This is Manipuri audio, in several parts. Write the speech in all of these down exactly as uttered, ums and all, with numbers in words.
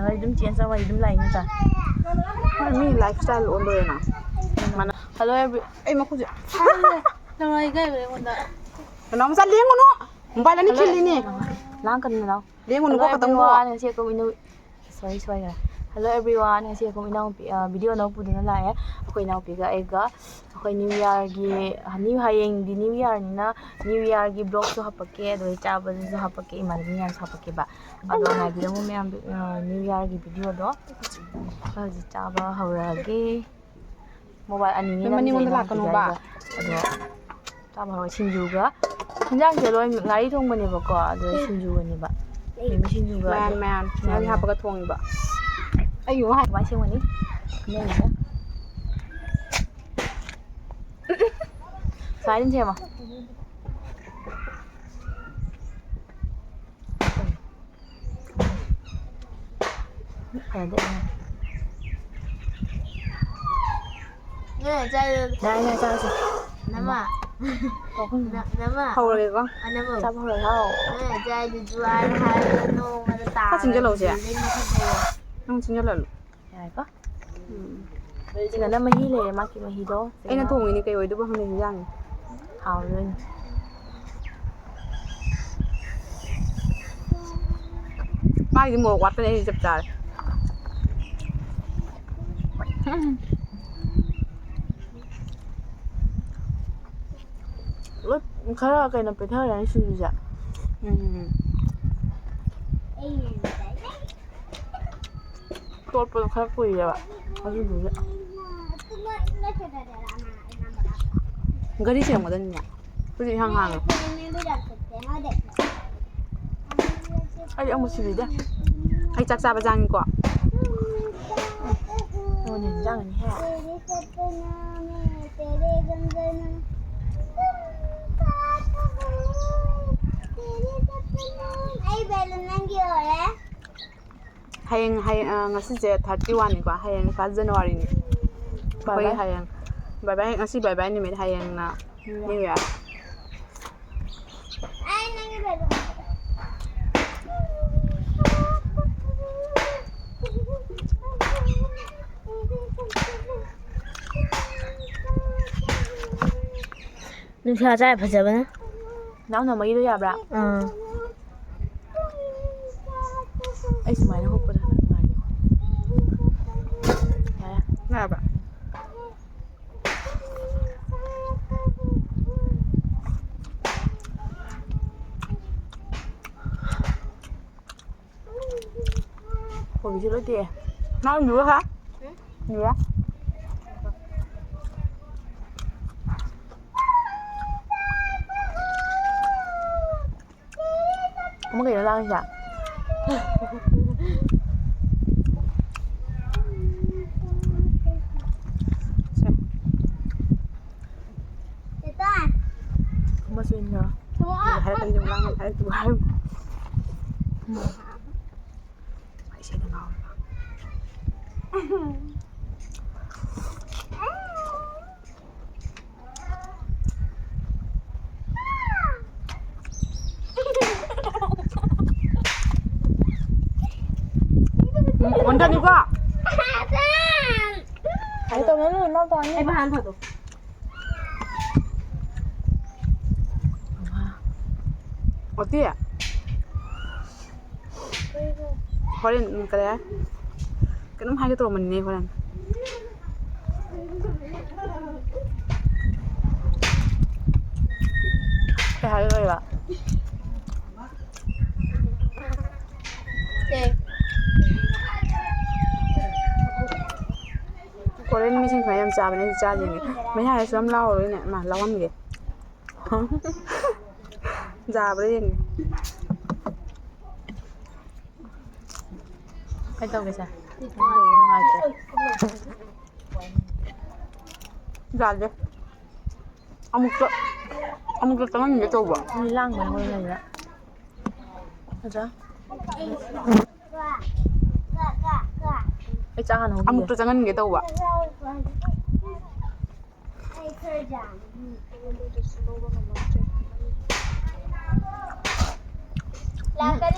ꯋꯥꯔꯤ ꯑꯗꯨꯝ ꯆꯦꯟꯖ ꯇꯧ, ꯋꯥꯔꯤ ꯑꯗꯨꯝ ꯂꯥꯛꯏ ꯅꯠꯇ꯭ꯔꯥ? ꯍꯣꯏ, ꯃꯤ ꯂꯥꯏꯐ ꯁ꯭ꯇꯥꯏꯜ ꯑꯣꯟꯗꯣꯔꯦꯅ꯫ ꯃꯥꯅ ꯍꯜꯂꯣ ꯑꯦꯕ꯭ꯔꯤ ꯑꯩ ꯃꯈꯨꯠꯁꯦ꯫ ꯅꯃꯥꯏ ꯏꯀꯥꯏꯕ꯭ꯔꯥ ꯑꯩꯉꯣꯟꯗ? ꯀꯩꯅꯣꯝ ꯆꯠ ꯂꯦꯡꯉꯨꯅꯨ꯫ ꯃꯣꯕꯥꯏꯜ ꯑꯅꯤ ꯈꯤꯜꯂꯤꯅꯦ꯫ ꯂꯥꯡꯀꯅꯨ ꯅꯅꯥꯎ꯫ ꯂꯦꯡꯉꯨꯅꯨꯀꯣ ꯍꯜꯂꯣ ꯈꯇꯪꯕꯨ꯫ ꯑꯦꯕ꯭ꯔꯤꯋꯥꯟ, ꯉꯁꯤ ꯑꯩꯈꯣꯏ ꯏꯅꯧ-, ꯁꯣꯔꯤ, ꯁꯣꯏꯈ꯭ꯔꯦ꯫ ꯍꯜꯂꯣ ꯑꯦꯕ꯭ꯔꯤꯋꯥꯟ, ꯉꯁꯤ ꯑꯩꯈꯣꯏ ꯏꯅꯥꯎꯄꯤ, ꯑ, ꯚꯤꯗꯤꯑꯣ ꯑꯅꯧꯕ ꯄꯨꯗꯨꯅ ꯂꯥꯛꯑꯦ꯫ ꯑꯩꯈꯣꯏ ꯏꯅꯥꯎꯄꯤꯒ ꯑꯩꯒ ꯑꯩꯈꯣꯏ ꯅ꯭ꯌꯨ ꯏꯌꯥꯔꯒꯤ, ꯅ꯭ꯌꯨ, ꯍꯌꯦꯡꯗꯤ ꯅ꯭ꯌꯨ ꯏꯌꯥꯔꯅꯤꯅ ꯅ꯭ꯌꯨ ꯏꯌꯥꯔꯒꯤ ꯕ꯭ꯂꯣꯒꯁꯨ ꯍꯥꯄꯛꯀꯦ, ꯑꯗꯨꯒ ꯆꯥꯕꯗꯨꯁꯨ ꯍꯥꯄꯛꯀꯦ, ꯏꯃꯥꯟꯅꯕꯤ ꯃꯌꯥꯝꯁꯨ ꯍꯥꯄꯛꯀꯦꯕ꯫ ꯑꯗꯣ ꯉꯥꯏꯕꯤꯔꯝꯃꯨ ꯃꯌꯥꯝ, ꯑ, ꯅ꯭ꯌꯨ ꯏꯌꯥꯔꯒꯤ ꯚꯤꯗꯤꯑꯣꯗꯣ꯫ ꯍꯧꯖꯤꯛ ꯆꯥꯕ ꯍꯧꯔꯛꯑꯒꯦ꯫ ꯃꯣꯕꯥꯏꯜ ꯑꯅꯤꯅꯤ ꯅꯪ ꯅꯝꯃꯤꯁꯦ ꯃꯅꯤꯡꯂꯣꯝꯗ ꯏꯅꯥꯎꯄꯤꯒ ꯂꯥꯛꯀꯅꯣꯕ꯫ ꯑꯩꯒ꯫ ꯑꯗꯣ ꯆꯥꯕ ꯍꯧꯔꯦ ꯁꯤꯡꯖꯨꯒ꯫ ꯍꯤꯟꯖꯥꯡꯁꯦ ꯂꯣꯏ ꯉꯥꯔꯤ ꯊꯣꯡꯕꯅꯦꯕꯀꯣ, ꯑꯗꯣ ꯁꯤꯡꯖꯨꯒꯅꯦꯕ꯫ ꯃꯤꯃꯤ ꯁꯤꯡꯖꯨꯒ ꯃꯌꯥꯟ ꯑꯗꯣ ꯃꯌꯥꯟ ꯉꯥꯔꯤ ꯃꯌꯥꯟ ꯍꯥꯞꯄꯒ ꯊꯣꯡꯉꯤꯕ꯫ ꯑꯩ ꯌꯦꯡꯉꯣ ꯍꯥꯏ꯫ ꯀꯃꯥꯏꯅ ꯁꯦꯝꯒꯅꯤ? ꯈꯟꯅꯔꯤꯁꯦ꯫ ꯁꯨꯃꯥꯏꯅ ꯑꯗꯨꯝ ꯁꯦꯝꯃꯣ꯫ ꯐꯖꯗꯦ꯫ ꯅꯣꯏ ꯆꯥꯏꯗꯣ ꯌꯥꯔꯦ, ꯌꯥꯔꯦ, ꯆꯥꯔꯁꯦ꯫ ꯅꯃ꯫ ꯆꯥꯛꯈꯨꯝ꯫ ꯅ-, ꯅꯃ꯫ ꯍꯧꯔꯒꯦꯀꯣ꯫ ꯑꯅꯃ꯫ ꯆꯥꯕ ꯍꯧꯔꯒꯦ, ꯍꯥꯎ꯫ ꯅꯣꯏ ꯆꯥꯏꯗꯣ ꯖꯨꯋꯥꯔ ꯍꯥꯏꯕꯗꯣ ꯅꯣꯡꯃꯗ ꯈꯔ ꯆꯤꯡꯁꯤꯜꯂꯛꯎꯁꯦ꯫ ꯇꯥꯔꯒ ꯅꯪ ꯆꯤꯡꯁꯤꯜꯂꯛꯑꯅꯨ꯫ ꯌꯥꯔꯦꯀꯣ? ꯎꯝ꯫ ꯁꯤꯗꯅ ꯃꯍꯤ ꯂꯩꯔꯦ, ꯃꯥꯒꯤ ꯃꯍꯤꯗꯣ꯫ ꯑꯩꯅ ꯊꯣꯡꯉꯤꯅꯦ, ꯀꯩ ꯑꯣꯏꯗꯣꯏꯕ ꯈꯪꯗꯦ ꯍꯤꯟꯖꯥꯡꯁꯦ꯫ ꯍꯥꯎꯔꯣꯏꯅꯦ꯫ ꯃꯥꯒꯤꯗꯤ ꯃꯣꯔꯣꯛ ꯋꯥꯠꯄꯅꯦ, ꯑꯩꯗꯤ ꯆꯞ ꯆꯥꯔꯦ꯫ ꯎꯝ꯫ ꯂꯣꯏ ꯈꯔ ꯀꯩꯅꯣ ꯄꯦꯠꯊꯔꯅꯤ ꯁꯤꯡꯖꯨꯁꯦ꯫ ꯎꯝ꯫ ꯇꯣꯠꯄꯗꯣ ꯈꯔ ꯀꯨꯏꯔꯦꯕ ꯑꯗꯨꯗꯨꯒꯤ꯫ ꯒꯥꯔꯤ ꯆꯦꯟꯒꯗꯣꯏꯅꯤꯅꯦ꯫ ꯍꯧꯖꯤꯛ ꯏꯍꯥꯡ ꯍꯥꯡꯉꯦ꯫ ꯑꯩ ꯑꯃꯨꯛ ꯁꯤꯕꯤꯗꯦ꯫ ꯑꯩ ꯆꯥꯛ ꯆꯥꯕ ꯆꯪꯉꯤꯀꯣ꯫ ꯅꯉꯣꯟꯗ ꯍꯤꯟꯖꯥꯡ ꯑꯅꯤ ꯍꯦꯛ꯫ ꯑꯩ ꯕꯦꯂꯨꯟ ꯅꯪꯒꯤ ꯑꯣꯏꯔꯦ꯫ ꯍꯌꯦꯡ, ꯍꯌꯦꯡ, ꯑ, ꯉꯁꯤꯁꯦ thirty one ꯅꯤꯀꯣ, ꯍꯌꯦꯡ first January ꯅꯤ꯫ ꯑꯩꯈꯣꯏ ꯕꯥꯏ ꯕꯥꯏ꯫ ꯍꯌꯦꯡ bye bye, ꯉꯁꯤ bye bye ꯅꯨꯃꯤꯠ, ꯍꯌꯦꯡꯅ New Year꯫ New Year꯫ ꯑꯩ ꯅꯪꯒꯤ ꯕꯦꯂꯨꯟ꯫ ꯅꯨꯡꯁꯥ ꯆꯥꯏ ꯐꯖꯕꯅ꯫ ꯅꯅꯥꯎꯅ ꯃꯩꯗꯣ ꯌꯥꯕ꯭ꯔꯥ? ꯑꯥ꯫ ꯑꯩ ꯁꯨꯃꯥꯏꯅ ꯍꯨꯛꯄꯗ ꯈꯔ ꯅꯨꯡꯉꯥꯏꯅꯦ꯫ ꯌꯥꯔꯦ꯫ ꯌꯥꯔꯕ? ꯀꯣꯕꯤꯁꯦ ꯂꯣꯏ ꯇꯦꯛꯑꯦ꯫ ꯅꯪ ꯌꯨꯔ ꯍꯥ? ꯌꯨꯔ? ꯑꯃ ꯀꯩꯅꯣ ꯂꯥꯡꯉꯤꯁꯦ? ꯁꯦ꯫ ꯑꯃꯁꯨ ꯏꯟꯅꯔꯣ꯫ ꯑꯗꯨꯒ ꯍꯥꯏꯔꯛꯀꯅꯤ, ꯂꯥꯡꯉꯦ ꯍꯥꯏꯔꯛꯇꯨꯕ ꯍꯥꯏꯌꯨ꯫ ꯏꯁꯩꯗ ꯉꯥꯎꯔꯦ꯫ ꯎꯝ, ꯑꯣꯟꯊꯅꯤꯀꯣ꯫ ꯑꯩ ꯇꯧꯅꯨ, ꯅꯪ ꯇꯧꯅꯤ꯫ ꯑꯩ ꯃꯍꯥꯟ ꯐꯗꯣ꯫ ꯑꯣꯇꯤ꯫ ꯍꯣꯔꯦꯟ, ꯎꯝ, ꯀꯔꯤ ꯍꯥꯏ? ꯀꯩꯅꯣꯝ ꯍꯥꯏꯒꯦ ꯇꯧꯔꯝꯕꯅꯤꯅꯦ ꯍꯣꯔꯦꯟ꯫ ꯀꯩ ꯍꯥꯏꯒꯦ ꯇꯧꯔꯤꯕ? ꯑꯦ꯫ ꯀꯣꯔꯤꯌꯟ ꯃꯤꯁꯤꯡ ꯁꯨꯃꯥꯏꯅ ꯌꯥꯝ ꯆꯥꯕꯅꯦ, ꯑꯩꯁꯨ ꯆꯥꯗꯣꯏꯅꯦ꯫ ꯃꯌꯥꯏꯗꯁꯨ ꯌꯥꯝ ꯂꯥꯎꯔꯣꯏꯅꯦ, ꯃꯥ ꯂꯥꯎꯍꯟꯒꯦ꯫ ꯌꯥꯕ꯭ꯔꯥ ꯌꯦꯡꯒꯦ꯫ ꯑꯩ ꯇꯧꯒꯦꯁꯦ꯫ ꯅꯨꯡꯉꯥꯏꯇ꯭ꯔꯦ꯫ ꯌꯥꯗꯦ꯫ ꯑꯃꯨꯛꯇ, ꯑꯃꯨꯛꯇ ꯆꯪꯍꯟꯒꯦ ꯇꯧꯕ꯫ ꯃꯤ ꯂꯥꯡꯕꯅ ꯃꯔꯣꯜ ꯑꯃ꯫ ꯑꯣꯖꯥ꯫ ꯑꯩ ꯆꯥ ꯍꯥꯟꯅ ꯍꯧꯕꯤꯒꯦ꯫ ꯑꯃꯨꯛꯇ ꯆꯪꯍꯟꯒꯦ ꯇꯧꯕ꯫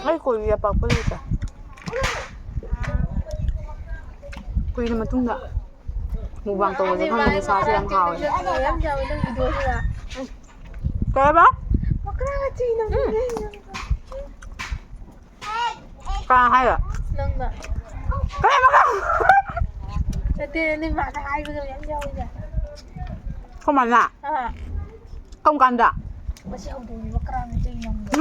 ꯑꯩ ꯀꯣꯕꯤ ꯑꯄꯥꯛꯄ ꯂꯩꯇꯦ꯫ ꯀꯨꯏꯔ ꯃꯇꯨꯡꯗ ꯃꯨꯛꯕꯥꯡ ꯇꯧꯕꯁꯦ ꯈꯪꯗꯦ, ꯁꯥꯁꯦ ꯌꯥꯝ ꯍꯥꯎꯋꯦ꯫ ꯌꯥꯝ ꯌꯥꯎꯋꯦ ꯅꯪ ꯚꯤꯗꯤꯑꯣꯁꯤꯗ꯫ ꯀꯩ ꯍꯥꯏꯕ? ꯃꯀ꯭ꯔꯥ ꯃꯆꯨ ꯅꯪ ꯎꯝ꯫ ꯀꯅꯥ ꯍꯥꯏꯔꯣ? ꯅꯪꯅ꯫ ꯀꯩ ꯍꯥꯏꯕ? ꯅꯠꯇꯦ, ꯅꯣꯏ ꯃꯥꯅ ꯍꯥꯏꯕꯗꯣ ꯌꯥꯝ ꯌꯥꯎꯋꯤꯗ꯫ ꯑꯩꯈꯣꯏ ꯃꯥꯅ? ꯑꯥ꯫ ꯀꯔꯝ ꯀꯥꯟꯗ? ꯉꯁꯤ ꯍꯧꯗꯣꯡꯒꯤ ꯃꯀ꯭ꯔꯥ ꯃꯆꯨ ꯅꯪꯗꯣ꯫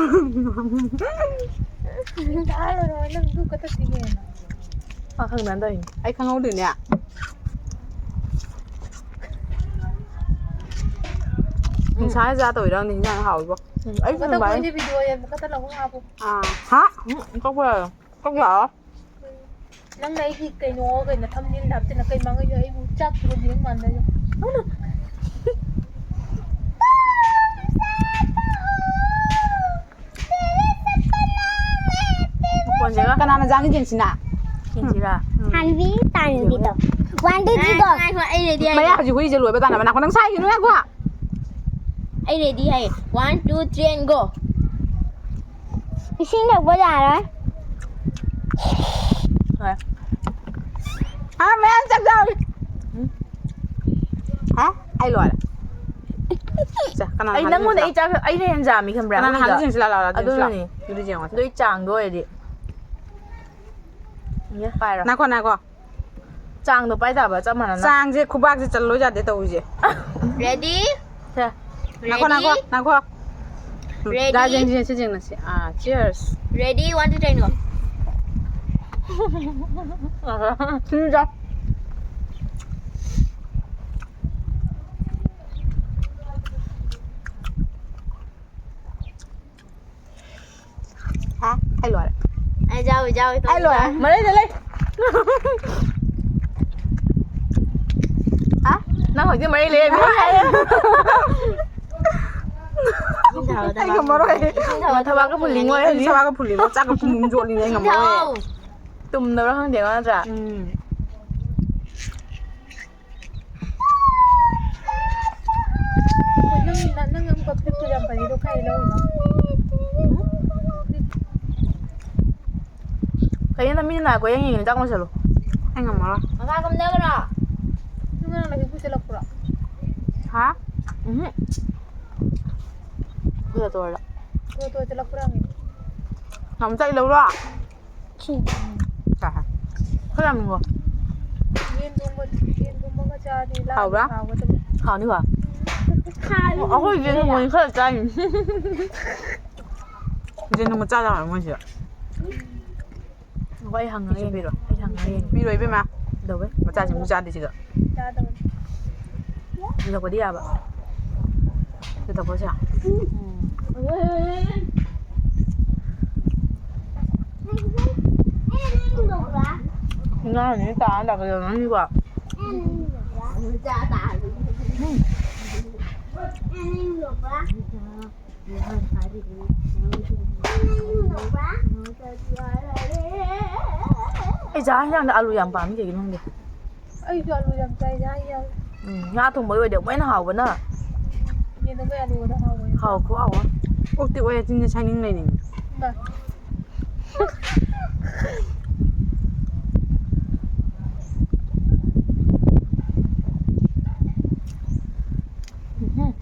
ꯇꯥꯔꯣ, ꯅꯪ ꯗꯨ ꯈꯛꯇ ꯊꯤꯒꯦꯅ꯫ ꯃꯥ ꯈꯪꯗꯅ ꯇꯧꯔꯤꯅꯤ꯫ ꯑꯩ ꯈꯪꯍꯧꯗꯦꯅꯦ꯫ ꯅꯨꯡꯁꯥ ꯍꯖꯥ ꯇꯧꯔꯤꯔ ꯈꯪꯗꯦ, ꯍꯤꯟꯖꯥꯡ ꯍꯥꯎꯋꯤꯕꯣ꯫ ꯎꯝ, ꯑꯩ ꯃꯊꯪ ꯊꯣꯡꯕ ꯍꯥꯏ-, ꯃꯣꯏꯗꯤ ꯚꯤꯗꯤꯑꯣ ꯌꯦꯡꯕ ꯈꯛꯇ ꯂꯧꯍꯧ ꯍꯥꯞꯄꯣ꯫ ꯑꯥ, ꯍꯥ? ꯎꯝ, ꯀꯛꯄ ꯌꯥꯔꯣꯏ꯫ ꯀꯛ ꯂꯥꯛꯑꯣ꯫ ꯅꯪꯅ ꯑꯩꯒꯤ ꯀꯩꯅꯣ, ꯀꯩꯅꯣ ꯊꯝꯅꯤꯜ ꯍꯥꯞꯇꯅ ꯀꯩ ꯃꯥꯡꯉꯩꯅꯣ? ꯑꯩꯕꯨ ꯆꯥꯛ ꯊꯣꯡꯍꯟꯕꯤꯔ ꯃꯥꯟꯗꯅ꯫ ꯃꯈꯣꯟꯁꯦꯒ꯫ ꯀꯅꯥꯅ ꯖꯥꯡꯒꯤ ꯖꯦꯟꯁꯤꯅ? ꯖꯦꯟꯁꯤꯔꯥ? ꯎꯝ꯫ ꯍꯥꯟꯕꯤ ꯇꯥꯟꯕꯤꯗꯣ꯫ One, two, three, go꯫ ꯉꯥꯏꯈꯣ, ꯑꯩ ready ꯍꯥꯏꯒꯦ꯫ ꯃꯌꯥ ꯍꯧꯖꯤꯛ ꯍꯨꯏꯁꯦ ꯂꯣꯏꯕ ꯇꯥꯟꯅꯕ ꯅꯥꯀꯣ ꯅꯪ ꯁꯥꯏꯁꯤꯅꯣ ꯌꯥꯀꯣ꯫ ꯑꯩ ready ꯍꯥꯏꯌꯦ꯫ One, two, three and go꯫ ꯏꯁꯤꯡ ꯊꯛꯄ ꯌꯥꯔꯣꯏ꯫ ꯍꯣꯏ꯫ ꯑꯥ, ꯃꯌꯥꯝ ꯆꯥꯛ ꯆꯥꯎꯔꯤ꯫ ꯎꯝ꯫ ꯍꯥ? ꯑꯩ ꯂꯣꯏꯔꯦ꯫ ꯁꯦ, ꯀꯅꯥꯅ ꯑꯩ ꯍꯥꯟꯅ ꯅꯪꯉꯣꯟꯗ ꯆꯦꯟꯁꯤ ꯑꯩ ꯆꯥꯛ, ꯑꯩꯅ ꯍꯦꯟꯅ ꯌꯥꯝꯃꯤ ꯈꯪꯕ꯭ꯔꯥ? ꯀꯅꯥꯅ ꯍꯥꯟꯅ ꯍꯨꯏꯗ? ꯆꯦꯟꯁꯤ ꯂꯥꯛꯑꯣ, ꯂꯥꯛꯑꯣ, ꯆꯦꯟꯁꯤ ꯂꯥꯛꯑꯣ꯫ ꯑꯗꯨꯅꯅꯦ꯫ ꯑꯗꯨꯗꯤ ꯌꯦꯡꯉꯣꯁꯦ꯫ ꯑꯗꯨꯏ ꯆꯥꯡꯗꯣ ꯑꯣꯏꯔꯗꯤ꯫ ꯌꯦ, ꯄꯥꯏꯔꯣ꯫ ꯉꯥꯏꯈꯣ, ꯉꯥꯏꯈꯣ꯫ ꯆꯥꯡꯗꯣ ꯄꯥꯏ ꯇꯥꯕ, ꯆꯞ ꯃꯥꯟꯅꯅ꯫ ꯆꯥꯡꯁꯦ ꯈꯨꯕꯥꯛꯁꯦ ꯆꯜꯂꯣ ꯌꯥꯗꯦ ꯇꯧꯔꯤꯁꯦ꯫ Ready? ꯁꯦ꯫ ꯉꯥꯏꯈꯣ, ꯉꯥꯏꯈꯣ, Ready? ꯉꯥꯏꯈꯣ꯫ ꯎꯝ, Ready? ꯗꯥ ꯌꯦꯡꯁꯤ, ꯌꯦꯡꯁꯤ, ꯌꯦꯡꯅꯁꯤ꯫ ꯑꯥ, cheers꯫ Ready? One, two, three, go꯫ ꯁꯤꯡꯖꯥ꯫ ꯍꯥ? ꯑꯩ ꯂꯣꯏꯔꯦ꯫ ꯑꯩ ꯖꯥꯎ, ꯖꯥꯎ, ꯑꯩ ꯂꯣꯏꯔꯦ꯫ ꯃꯔꯩꯗ ꯂꯩ꯫ ꯍꯥ? ꯅꯪ ꯍꯧꯖꯤꯛ ꯃꯔꯩ ꯂꯩꯔꯝꯃꯤ ꯍꯥꯏꯔꯦ꯫ ꯑꯩ ꯉꯝꯃꯔꯣꯏ꯫ ꯏꯁꯤꯡ ꯊꯥꯎ ꯊꯕꯥꯛꯀ ꯐꯨꯜꯂꯤ ꯉꯣꯏ ꯑꯩ ꯍꯧꯖꯤꯛ꯫ ꯊꯕꯥꯛꯀ ꯐꯨꯜꯂꯤ ꯉꯣ, ꯆꯥꯛꯀ ꯄꯨꯡ ꯄꯨꯡ ꯆꯣꯠꯂꯤꯅꯦ, ꯑꯩ ꯏꯁꯤꯡ ꯉꯝꯃꯔꯣꯏ꯫ ꯊꯥꯎ꯫ ꯇꯨꯝꯗꯕ꯭ꯔꯥ ꯈꯪꯗꯦ ꯉꯣ, ꯅꯠꯇ꯭ꯔꯥ? ꯎꯝ꯫ ꯍꯣꯏ, ꯅꯪ, ꯅꯪ ꯑꯃꯨꯛꯀ flipꯇꯨ ꯌꯥꯝ ꯐꯖꯩꯗꯣ ꯀꯥꯏ ꯂꯧꯔꯤꯅꯣ? ꯀꯩꯅꯣ ꯅꯃꯤꯠ ꯅꯥ ꯀꯣꯏꯌꯦꯡ ꯌꯦꯡꯉꯤꯗꯣ? ꯆꯥꯛ ꯂꯣꯏꯁꯜꯂꯣ꯫ ꯑꯩ ꯉꯝꯃꯔꯣꯏ꯫ ꯃꯈꯥ ꯀꯨꯝꯊꯒꯅꯣ꯫ ꯅꯪ ꯉꯔꯥꯡ ꯂꯥꯏꯔꯤꯛ ꯄꯨꯁꯜꯂꯛꯄ꯭ꯔꯣ? ꯍꯥ? ꯎꯝꯍꯨꯝ꯫ ꯐꯖ ꯇꯧꯔ꯫ ꯐꯣꯇꯣ ꯆꯠꯂꯛꯄ꯭ꯔꯥ ꯍꯪꯉꯤ꯫ ꯌꯥꯝ ꯆꯠꯂꯧꯔꯣ? ꯁꯤ꯫ ꯆꯥ꯫ ꯈꯔ ꯌꯥꯝ ꯅꯨꯡꯉꯥꯏ꯫ ꯌꯦꯟ ꯊꯣꯡꯕ, ꯌꯦꯟ ꯊꯣꯡꯕꯒ ꯆꯥꯔꯗꯤ ꯂꯥꯝꯃꯦ꯫ ꯍꯥꯎꯕ꯭ꯔꯥ? ꯍꯥꯎꯒꯗꯕ꯫ ꯍꯥꯎꯅꯤ ꯍꯥꯎ꯫ ꯍꯥꯎꯅꯤ꯫ ꯑꯩꯈꯣꯏ ꯌꯦꯟ ꯊꯣꯡꯕꯗꯤ ꯈꯔ ꯆꯥꯏ꯫ ꯌꯦꯟ ꯊꯣꯡꯕ ꯆꯥ ꯌꯥꯔꯣꯏ ꯃꯣꯏꯁꯦ꯫ ꯑꯩ ꯍꯪꯉꯒ ꯌꯦꯡꯒꯦ꯫ ꯄꯤꯔꯣ꯫ ꯑꯩ ꯍꯪꯉꯒ ꯌꯦꯡꯒꯦ꯫ ꯄꯤꯔꯣꯏ ꯏꯕꯦꯝꯃ꯫ ꯀꯩꯗꯧꯕꯩ? ꯃꯆꯥꯁꯤꯡꯁꯨ ꯆꯥꯗꯦ ꯁꯤꯗ꯫ ꯆꯥꯗꯕꯅꯤ꯫ ꯁꯤꯗ ꯇꯧꯕꯗꯤ ꯌꯥꯕ꯫ ꯁꯤꯗ ꯇꯧꯕꯁꯦ꯫ ꯎꯝ꯫ ꯉꯥꯅꯤ ꯇꯥ ꯂꯥꯛꯀꯗꯕ ꯅꯪꯒꯤꯀꯣ꯫ ꯎꯝ꯫ ꯑꯩ ꯆꯥꯛ ꯍꯦꯟꯖꯥꯡꯗ ꯑꯂꯨ ꯌꯥꯝ ꯄꯥꯝꯃꯤ ꯀꯩꯒꯤꯅꯣ ꯈꯪꯗꯦ꯫ ꯑꯩꯁꯨ ꯑꯂꯨ ꯌꯥꯝ ꯆꯥꯏ ꯆꯥꯛ ꯍꯦꯟꯖꯥꯡ꯫ ꯎꯝ, ꯉꯥ ꯊꯣꯡꯕꯒꯤ ꯑꯣꯏꯗꯤ ꯑꯃꯨꯛ ꯍꯦꯟꯅ ꯍꯥꯎꯕꯅ꯫ ꯌꯦꯟ ꯊꯣꯡꯕꯩ ꯑꯂꯨꯒꯗꯣ ꯍꯥꯎꯕꯅꯦ꯫ ꯍꯥꯎ ꯈꯨꯍꯥꯎ ꯑꯃ꯫ ꯑꯣꯛꯇꯤ ꯑꯣꯛꯑꯦ ꯆꯤꯟꯁꯦ shining ꯂꯩꯅꯤꯡꯉꯦ꯫ ꯏꯃꯥ꯫ ꯎꯝꯍꯨꯝ꯫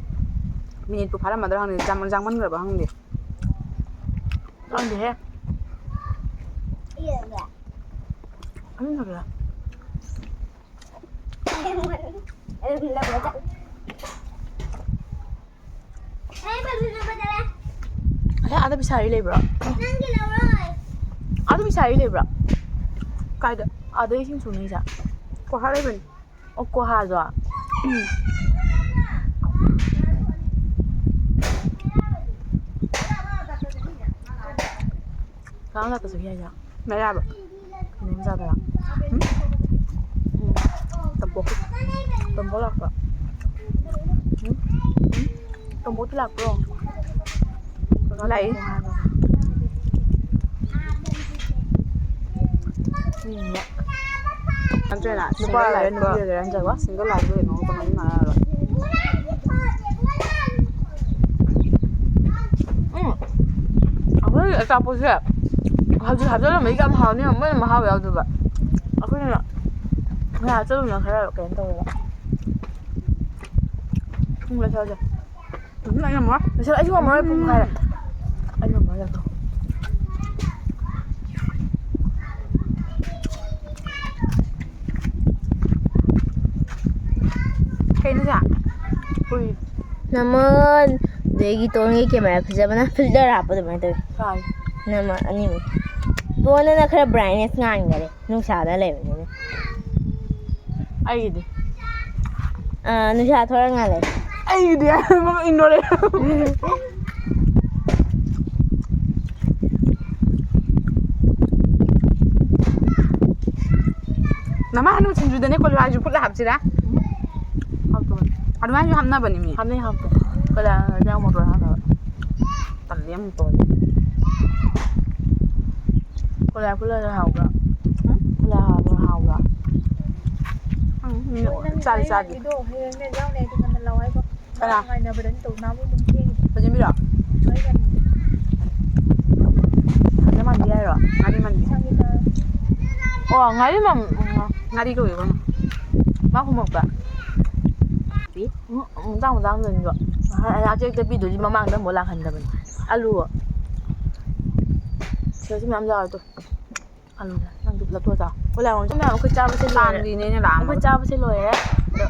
ꯃꯤꯅꯤꯠꯄꯨ ꯐꯥꯔꯝꯃꯗ꯭ꯔꯥ ꯈꯪꯗꯦ, ꯖꯥꯡꯃꯟ-, ꯖꯥꯡꯃꯟꯈ꯭ꯔꯕ ꯈꯪꯗꯦ꯫ ꯈꯪꯗꯦꯍꯦ꯫ ꯈꯪꯗꯕ꯭ꯔꯥ? ꯑꯁ, ꯑꯥꯗ ꯕꯤꯁꯥꯔꯤ ꯂꯩꯕ꯭ꯔꯣ? ꯅꯪꯒꯤ ꯂꯧꯔꯣꯏ꯫ ꯑꯥꯗ ꯕꯤꯁꯥꯔꯤ ꯂꯩꯕ꯭ꯔꯣ? ꯀꯥꯏꯗ? ꯑꯥꯗ ꯏꯁꯤꯡ ꯁꯨꯡꯅꯩꯁꯦ? ꯀ꯭ꯋꯥꯍꯥ ꯂꯩꯕꯅꯤ꯫ ꯑꯣ, ꯀ꯭ꯋꯥꯍꯥꯗꯣ꯫ ꯎꯝ꯫ ꯀꯥꯡ ꯂꯥꯛꯄꯁꯨ ꯌꯥꯏꯗ꯫ ꯃꯩꯔꯥꯕ꯫ ꯀꯩꯅꯣꯝ ꯆꯥꯗꯣꯏꯔꯥ? ꯎꯝ? ꯎꯝ꯫ ꯇꯣꯝꯄꯣꯛ꯫ ꯇꯣꯝꯄꯣꯛ ꯂꯥꯛꯄ꯭ꯔꯣ? ꯎꯝ? ꯎꯝ? ꯇꯣꯝꯄꯣꯛꯇꯤ ꯂꯥꯛꯄ꯭ꯔꯣ? ꯂꯥꯛꯏ꯫ ꯎꯝ꯫ ꯅꯠꯇ꯭ꯔꯒꯅ ꯅꯨꯄꯥ single ꯑꯣꯏꯒꯦꯔꯥ, life-ꯀ, ꯅꯨꯄꯤ ꯑꯣꯏꯒꯦꯔꯥ ꯅꯠꯇ꯭ꯔꯒ single life-ꯀ ꯀꯩꯅꯣ ꯀꯩꯅꯣ ꯃꯥꯟꯅꯔꯔꯣꯏ꯫ ꯎꯝ꯫ ꯑꯩꯈꯣꯏꯒꯤ ꯑꯆꯥꯄꯣꯠꯁꯦ ꯍꯧꯖꯤꯛ ꯍꯥꯞꯆꯜꯂꯝꯕꯗꯤ ꯌꯥꯝ ꯍꯥꯎꯅꯤ, ꯃꯣꯏꯅ ꯃꯍꯥꯎ ꯌꯥꯎꯗꯕ꯫ ꯑꯩꯈꯣꯏꯅ ꯉꯥ ꯆꯠꯂꯨꯕꯅ ꯈꯔ ꯀꯩꯅꯣ ꯇꯧꯋꯦꯕ꯫ ꯎꯝ, ꯂꯣꯏꯁꯜꯂꯁꯦ꯫ ꯎꯝ, ꯑꯩ ꯉꯝꯃꯔꯣꯏ꯫ ꯉꯁꯤ ꯑꯩꯁꯨ ꯉꯝꯃꯔꯣꯏ, ꯄꯨꯡ ꯐꯥꯔꯦ꯫ ꯑꯩ ꯉꯝꯃꯔꯣꯏ, ꯆꯠꯈ꯭ꯔꯣ꯫ ꯀꯩꯅꯣ ꯁꯦ? ꯎꯏ꯫ ꯅꯃꯟ, ꯑꯗꯒꯤ ꯇꯣꯟꯒꯤ ꯀꯦꯃꯦꯔꯥ ꯐꯖꯕꯅ ꯐꯤꯜꯇꯔ ꯍꯥꯞꯄ ꯑꯗꯨꯃꯥꯏꯅ ꯇꯧꯋꯤ꯫ ꯀꯥꯏ? ꯅꯃ ꯑꯅꯤꯃꯛ꯫ ꯇꯣꯟꯗꯅ ꯈꯔ ꯕ꯭ꯔꯥꯏꯠꯅꯦꯁ ꯉꯥꯟꯈꯔꯦ, ꯅꯨꯡꯁꯥꯗ ꯂꯩꯕꯅꯤꯅ꯫ ꯑꯩꯒꯤꯗꯤ? ꯑꯥ, ꯅꯨꯡꯁꯥ ꯊꯣꯔꯛ ꯉꯥꯜꯂꯦ꯫ ꯑꯩꯒꯤꯗꯤ ꯏꯟꯗꯣꯔꯦ꯫ ꯅꯃꯥ ꯍꯅꯨ ꯁꯤꯡꯖꯨꯗꯅꯦ ꯀꯣꯂꯤ ꯍꯋꯥꯏꯁꯨ ꯐꯨꯠꯂ ꯍꯥꯞꯁꯤꯔꯥ? ꯍꯥꯎꯇꯕꯅꯤ꯫ ꯑꯗꯨꯃꯥꯏꯅꯁꯨ ꯍꯥꯞꯅꯕꯅꯤ ꯃꯤ꯫ ꯍꯥꯞꯅꯩ, ꯍꯥꯎꯇꯦ꯫ ꯀꯣꯂꯤ ꯍꯋꯥꯏ ꯃꯣꯇꯣꯔ ꯍꯥꯞꯅꯕ꯫ ꯇꯜꯂꯤ ꯌꯥꯝ ꯇꯧꯔꯦ꯫ ꯀꯣꯂꯤ ꯍꯋꯥꯏ ꯐꯨꯠꯂꯒ ꯍꯥꯎꯕ꯭ꯔꯥ? ꯎꯝ? ꯀꯣꯂꯤ ꯍꯋꯥꯏ ꯍꯥꯎꯕ꯭ꯔꯥ? ꯎꯝ, ꯎꯝ, ꯆꯥꯗꯤ ꯆꯥꯗꯦ꯫ ꯅꯪꯒꯤꯗꯣ ꯍꯌꯦꯡꯅꯦ ꯌꯥꯎꯅꯦ ꯑꯗꯨ ꯉꯟꯅ ꯂꯥꯛꯑꯣ ꯍꯥꯏꯕ꯫ ꯀꯅꯥ? ꯉꯥꯏꯅꯕꯗ ꯅꯪ ꯇꯧꯅꯕ ꯑꯗꯨꯝ ꯊꯦꯡꯉꯤ꯫ ꯐꯖꯟꯕꯤꯔꯣ? ꯂꯣꯏ ꯉꯟꯅ꯫ ꯐꯖ ꯃꯥꯟꯕꯤ ꯍꯥꯏꯔꯣ? ꯉꯥꯔꯤ ꯃꯥꯟꯕꯤ꯫ ꯁꯪꯒꯤꯇꯥ꯫ ꯑꯣ, ꯉꯥꯔꯤ ꯃꯥꯟ-, ꯉꯥꯔꯤ ꯀꯧꯋꯦꯕ꯫ ꯃꯥ ꯈꯨꯝꯃꯛꯄ꯭ꯔꯥ? ꯄꯤ? ꯎꯝ, ꯎꯝ, ꯃꯇꯥꯡ ꯃꯇꯥꯡꯗꯅꯤꯀꯣ꯫ ꯑ-, ꯑ-, ꯑꯇꯦꯛꯇ ꯄꯤꯗꯣꯏꯗꯤ ꯃꯃꯥꯡꯗ ꯑꯃꯨꯛ ꯂꯥꯛꯍꯟꯗꯕꯅꯤ꯫ ꯑꯂꯨ꯫ ꯁꯤꯗꯁꯨ ꯃꯌꯥꯝ ꯌꯥꯎꯔꯦ ꯇꯨ꯫ ꯑꯂꯨꯁꯦ ꯅꯪꯁꯨ ꯄꯨꯂꯞ ꯊꯣꯛꯑ ꯆꯥꯎ꯫ ꯑꯩꯈꯣꯏ ꯂꯥꯛꯑꯣ꯫ ꯃꯌꯥꯝ ꯑꯩꯈꯣꯏ ꯆꯥꯕꯁꯦ ꯂꯣꯏꯔꯦ꯫ ꯇꯥꯡꯗ꯭ꯔꯤꯅꯦ ꯑꯩꯅ ꯂꯥꯛꯑꯝꯕꯗꯣ꯫ ꯑꯩꯈꯣꯏ ꯆꯥꯕꯁꯦ ꯂꯣꯏꯔꯦ꯫ ꯑꯗꯣ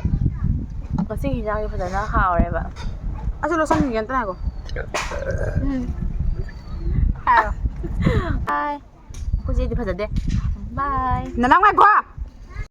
ꯉꯁꯤꯒꯤ ꯍꯤꯟꯖꯥꯡꯁꯦ ꯐꯖꯅ ꯍꯥꯎꯔꯦꯕ꯫ ꯑꯁꯤ ꯂꯣꯠꯁꯟꯈꯤꯒꯦ ꯑꯝꯇ ꯉꯥꯏꯈꯣ꯫ ꯎꯝ꯫ ꯍꯥꯏꯔꯣ꯫ ꯕꯥꯏ꯫ ꯑꯩꯈꯣꯏ ꯆꯦꯗꯤ ꯐꯖꯗꯦ꯫ ꯕꯥꯏ꯫ ꯅꯅꯥꯎ ꯉꯥꯏꯈꯣ꯫